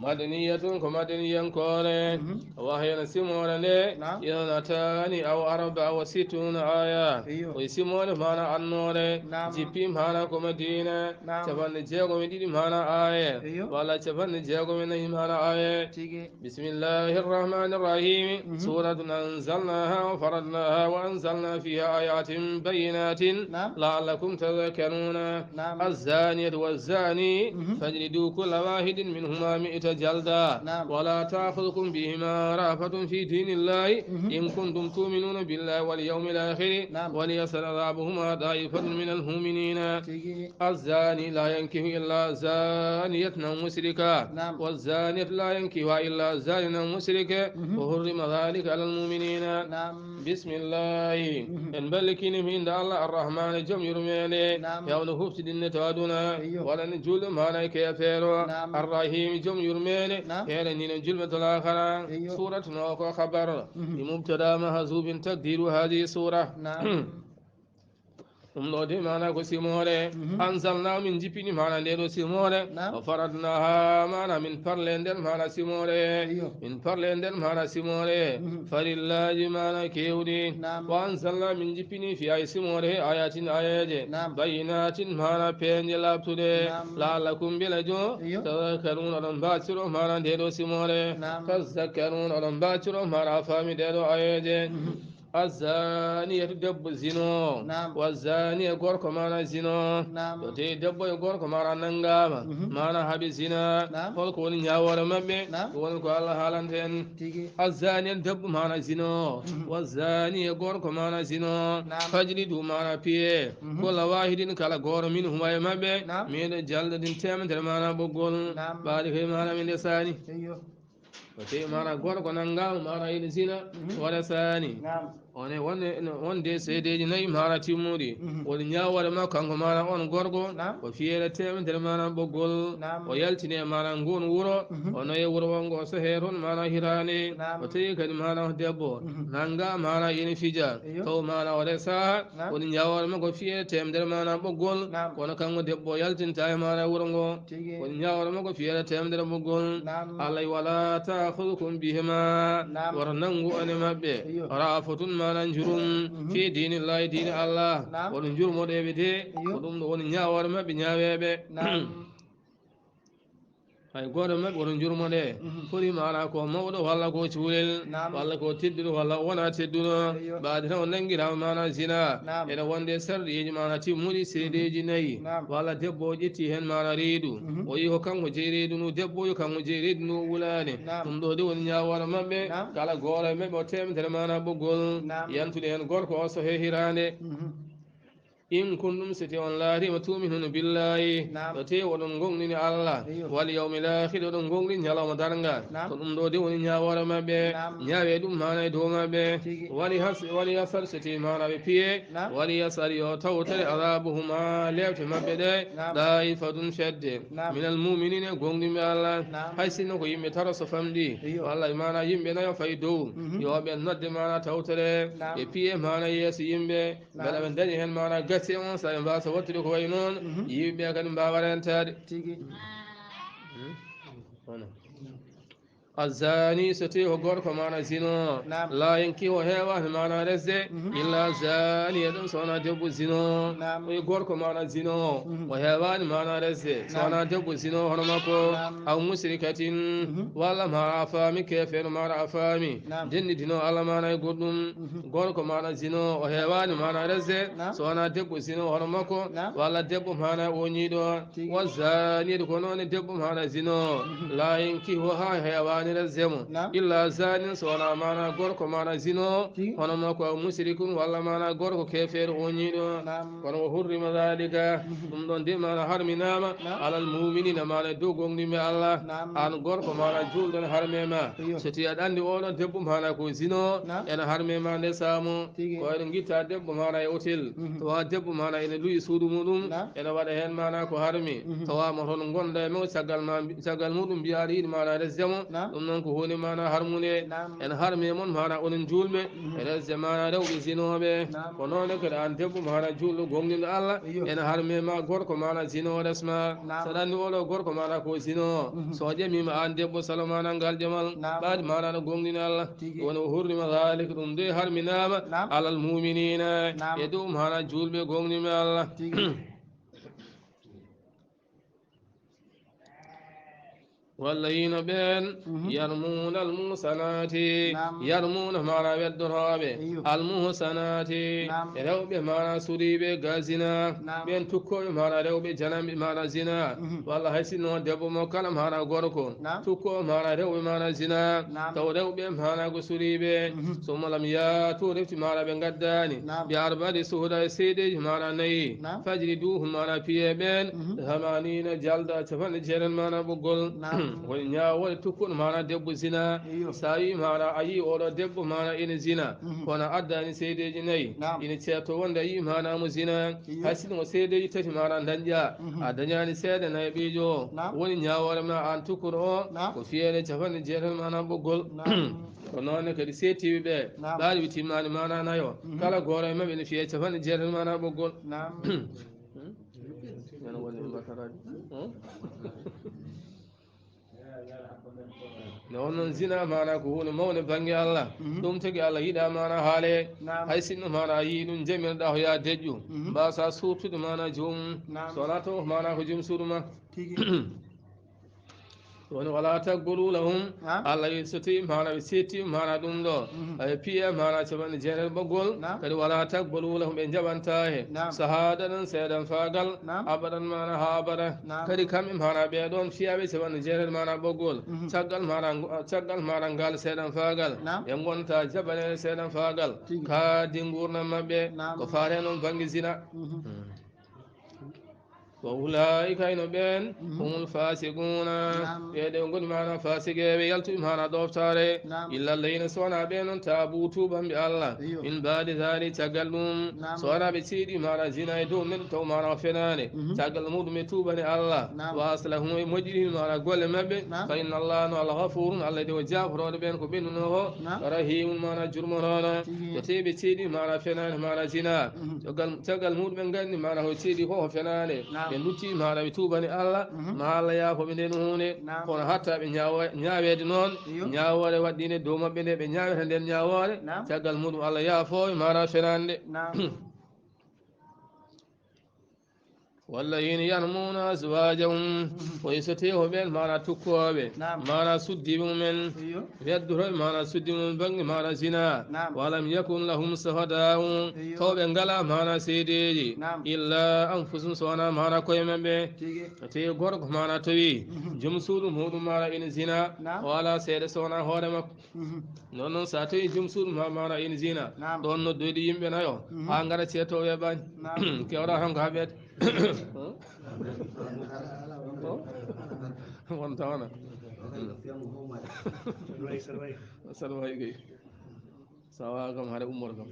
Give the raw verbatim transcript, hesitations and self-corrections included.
Madaniyatun, ko madaniyankoore. Wahayana simoore nde, ithnatani aw arba'a wa sittuna aya. Koye simoore maana annoore, jippi maana ko Madina, capanɗe jeegom e ɗiɗi maana aaye, walla capanɗe jeegom e nayi maana aaye. Bismillahi rrahmani rrahim. Suratun anzalnaha wa faradnaha wa anzalna fiha ayatin bayyinatin la'allakum tadhakkaruna. Azzaniyatu wazzani fajlidu kulla wahidin minhuma mi'ata jalda. Wala ta'khudhukum bihima ra'fatun fi dinillahi in kuntum tu'minuna billahi wal yawmil akhir. Wal yasal adhabuhuma ta'ifatun minal mu'minina. Azzani la yankihu illa zaniyatan aw mushrika. Wazzaniyatu la yankihuha illa zanin aw mushrik. Wa hurrima dhalika alal mu'minina. Bismillahi. En mballitini mo innde Allah, Arrahmani, joom yurmeende. Heewno huftidinne to aduna. Waɗani juulɗo maana e keefeero. Arrahimi, joom yurmeende. Heeranino juulɓe to laakara. Suratu no ko khabar. Mubtada mahzufin taqdiru hadhihi sura. Ɗum ɗo de maana ko simoore. Anzalna, min jippini maana nde ɗo simoore. Wa faradnaha, maana min parle nder maana simoore. Min parle nder maana simoore. Farillaaji maana keewɗi. Wa anzalna, min jippini fi ay simoore he ayatin ayeeje. Bayyinatin, maana peeje laaɓtuɗe. La'allakum, mbele jo. Tadhakkaruna, oɗon mbaaciro maana nde ɗo simoore. Tadhakkaruna, oɗon mbaaciro maana faami ɗe ɗo ayeeje. Azzaniyatu, debbo zino. Wazzani, e gorko maana zino. So tawi debbo e gorko maana nanngaama, maana haɓi zina, holko woni ñaawoore maɓɓe? Ɗum woni ko Allah haalanta en. Azzani, en debbo maana zino. Wazzani, e gorko maana zino. Fajlidu, maana piye. Kulla wahidin, kala gooto, minhuma, e maɓɓe. Miɗo jalda ɗin teemedere maana ɓoggol. Ɓaade kay maana min nde saani. So tawi maana gorko nanngaama, maana ina zina, waɗa saani. One wonde, wonde seedeeji nayi maana timmuɗi. Woni ñaawoore makko kanko maana on gorko, o fiyeede teemedere maana ɓoggol. O yaltine maana ngun wuro, o naye wuro wongo, o sohe toon maana hitaande. O tawi kadi maana debbo nannga maana ina fija. Taw maana o resa, woni ñaawoore makko fiyeede teemedere maana ɓoggol. Kono kanko debbo o yaltinta e maana wuro ngo. Woni ñaawoore makko fiyeede teemedere ɓoggol. Allah, wala ta'khudhukum bihima. Wota nanngu on e maɓɓe. Ra'fatun, maana njurum. Fi dinillahi, diine Allah. Wota njurmoɗe ɓe de. Ko ɗum ɗo woni ñaawoore maɓɓe ñaaweeɓe. Hay gooto maɓɓe wota njurmoɗe. Foti maana ko mawɗo walla ko cuulel, walla ko tedduɗo walla wona tedduɗo. Ɓaade tan o nanngiraama maana zina. Ene wonde sarɗiiji maana timmuɗi seedeeji nayi. Walla debbo o ƴetti heen maana reedu. O yi ko kanko jeyi reedu ndu, debbo yo kanko jeyi reedu ndu, o wulaani. Ɗum ɗo de woni ñaawoore maɓɓe. Kala gooto e maɓɓe o teemedere maana ɓoggol. Yantude heen gorko o sohe hitaande. In kuntum, so tawi on laariima, tu'minuna billahi, so tawi oɗon ngoongɗini Allah, wal yawmil akhir, oɗon ngoongɗini ñalawma darnga. Ko ɗum ɗo de woni ñaawoore maɓɓe. Ñaawe ɗum maana e dow maɓɓe. Wal yas-, wal yasal, so tawi maana ɓe piye. Wal yasal, yo tawtore, adhabuhuma, leefte maɓɓe ɗe. Ta'ifatun, fedde. Minal mu'minina, goongɗinɓe Allah. Hay sinno ko yimɓe tato so famɗi, walla maana yimɓe nayo fayi dow, yo ɓe nodde maana tawtore. Ɓe piye maana yeeso yimɓe. Mbela ɓe dañi heen maana gasi on, so ɓe mbaasa wattude ko wayi noon, yimɓe ɓe kadi mbaawa rentaade. Tigi. Azzani, so tawi ko gorko maana zino, la yankihu, o heewaani maana resde, illa zaniya, ɗum so wonaa debbo zino. Oye gorko maana zino, o heewaani maana resde so wonaa debbo zino hono makko. Aw musrikatin, walla maana a faami, keefeero maana a faami, dennidino Allah maana e goɗɗum. Gorko maana zino, o heewaani maana resde so wonaa debbo zino hono makko, walla debbo maana ooñiiɗo. Wa zaniyatu, ko noon e debbo maana zino, la yankihuha, heewaani resde mo, illa zanin, so wonaa maana gorko maana zino hono makko, aw musrikun, walla maana gorko keefeero ooñiiɗo. Kono wa hurrima dhalika, ɗum ɗon de maana harminaama, alal mu'minina, maana dow goongɗinɓe Allah. Aan gorko maana juulɗo ne harme ma. So tawi aɗa anndi oɗo debbo maana ko zino, ene harme ma nde saamo. Ko ene ngitta debbo maana e hotel, tawa debbo maana ene luyi suudu muɗum, ene waɗa heen maana ko harmi, tawa mo toon ngonda e makko, caggal ma, caggal muɗum mbiya aɗa yiɗi maana resde mo, Ɗum noon ko huunde maana harmunde. En harmi e mon maana onon juulɓe. Resde maana rewɓe zinooɓe. Ko noone kadi aan debbo maana juulɗo goonɗinɗo Allah. En harmi e ma gorko maana zinoo resma. Saɗa anndi oɗo gorko maana ko zinoo. So o ƴamiima aan debbo salo maana ngal ƴamal. Ɓaadi maana no goonɗinɗo Allah. Woni o hurrima zaalika ɗum de harminaama. Alal muuminiina. E dow maana juulɓe goonɗinɓe Allah. Walla yino ɓeen. Yarmuuna almuhsanaati. Yarmuuna maana weddorooɓe. Almuhsanaati. Rewɓe maana suriiɓe ga zina. Ɓeen tukkooɓe maana rewɓe jananɓe maana zina. Walla hay sinno debbo mo kala maana gorko. Tukkooɓe maana rewɓe maana zina. Taw rewɓe maana ko suriiɓe. Summa lam yaatu refti maana ɓe ngaddaani. Bi arbaati suhuda e seedeeji maana nayi. Fajliduuhum maana piye ɓeen. Thamaniina jalda capanɗe jeetati maana ɓoggol. Woni ñaawoore tukkuɗo maana debbo zina. Sa yi maana a yi oɗo debbo maana ina zina. Kono addani seedeeji nayi. Ina ceeto wonde a yi maana mo zina. Hay sinno seedeeji tati maana dañƴa. A dañani seede nayi ɓiijo o. Woni ñaawoore ma aan tukkuɗo o. Ko fiyeede capanɗe jeetati maana ɓoggol. Ko noone kadi seetiiɓe ɓe. Ɓaari ɓe timmaani maana nayo. Kala gooro e maɓɓe ne fiyee capanɗe jeetati maana ɓoggol. Yana woni e makaraaji. Nde on noon zina maana ko huunde mawnde bannge Allah. Ɗum tagi Allah yiɗa maana haale. Hay sinno maana a yii ɗum jamirɗa ko yaa deƴƴu. Mbasa suurtude maana joomum. So wonaa taw maana ko joom suudu ma. Woni wala takbulu lahum. Allah wi so tawi maana ɓe setti maana ɗum ɗo. Aɓe piya maana capanɗe jeetati ɓoggol. Kadi wala takbulu lahum ɓe jaɓanta he. Sahada ɗon seedan faagal. Abadan maana ha abada. Kadi kamɓe maana ɓe ɗon fiyaɓe capanɗe jeetati maana ɓoggol. Caggal maana ngo- caggal maana ngal seedan faagal. Ɓe gonta jaɓanede seedan faagal. Ka di ngurnam maɓɓe. Ko faare noon bannge zina. Wa ulaa'ika hino ɓeen humul faasiquuna. Ɓee ɗo ngoni maana faasigeeɓe yaltuɓe maana ɗoftaare. Illa alladhiina so wonaa ɓeen noon taabu tuubanɓe Allah. Min baadi zaali caggal ɗum. So wonaa ɓe ceeɗi maana zina e dow neɗɗo taw maana o fenaande. Caggal muɗum ɓe tuubani Allah. Wa aslahu ɓe moƴƴini maana golle maɓɓe. Fa inna Allah no Allah ghafuurun Allah de o jaafotooɗo ɓeen ko ɓennuno ko. Rahiimun maana jurmotooɗo. So tawi ɓe ceeɗi maana fenaande maana zina. Caggal caggal muɗum ɓe nganndi maana ko ceeɗi ko ko fenaande. Ɓe lutti maana ɓe tuubani Allah. Ma Allah yaafo ɓe nden huunde. Kono hatta ɓe ñaawo- ñaaweede noon. Ñaawoore waɗɗinde dow maɓɓe nde ɓe ñaawata nden ñaawoore. Caggal muɗum Allah yaafo maana fenaande. Walla hino yarmuuna azwaajahum. Ko e so tawi ko ɓeen maana tukkooɓe. Maana suddiiɓe mumen. Weddotooɓe maana suddi mum bannge maana zina. Walam yakun lahum shuhadaa'u. Taw ɓe ngalaa maana seedeeji. Illa anfusum so wonaa maana koye maɓɓe. Tawi gorko maana tawi. Joom suudu muɗum maana ina zina. O alaa seede so wonaa hoore makko. Noon noon so a tawi joom suudu ma maana ina zina. Ɗoon noddoyde yimɓe nayo. Haa ngara ceeto weeɓaani. Kewra tan ko haɓeede. Won tawna. Saɗa wawi gay. Sawa kam hare ummor kam.